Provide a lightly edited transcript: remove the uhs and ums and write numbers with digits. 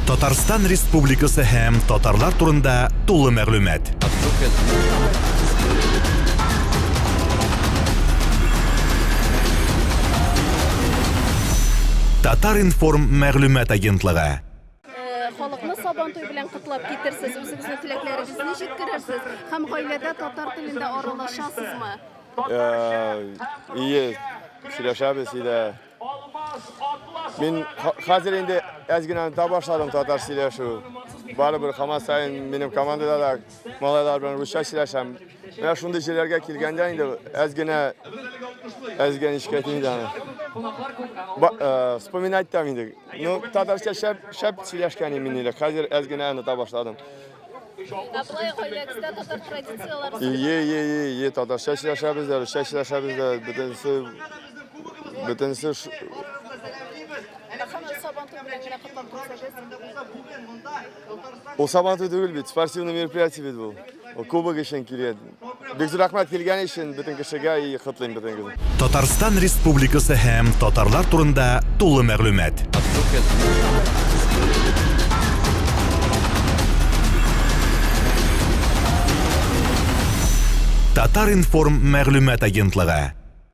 Татарстан Республикасы һәм татарлар турында тулы мәгълүмат. Татар-информ мәгълүмат агентлыгы. Э, халыкны Сабантуй белән котлап китерсез, үзегезнең теләкләрегезне җиткерерсез һәм гаиләдә татар телендә аралашасызмы? Э, ие, сөйләшәбез өйдә. Мин хәзер инде әз генә оныта башладым татар сөйләшү. Барыбер һаман саен минем командада да малайлар белән русча сөйләшәм. Менә шундый җирләргә килгәндә инде әз генә әз генә ничек әйтим инде аны. Э, вспоминать там инде. Ну, татарча шәп, шәп сөйләшкән мин инде. Хәзер әз генә оныта башладым. Ә болай гаиләгездә татар традицияләре Ие, ие, ие, ие, татарча сөйләшәбез дә, русча сөйләшәбез дә, бөтенесе бөтенесе Сабантуй белән генә котлап китсәгез. Ул Сабантуй түгел бит, спортивный мероприятие бит бу. Ул кубок өчен килгән. Бик зур рәхмәт килгән өчен бөтен кешегә и котлыйм бөтен Татарстан Республикасы һәм татарлар турында тулы мәгълүмат. Татар-информ мәгълүмат агентлыгы.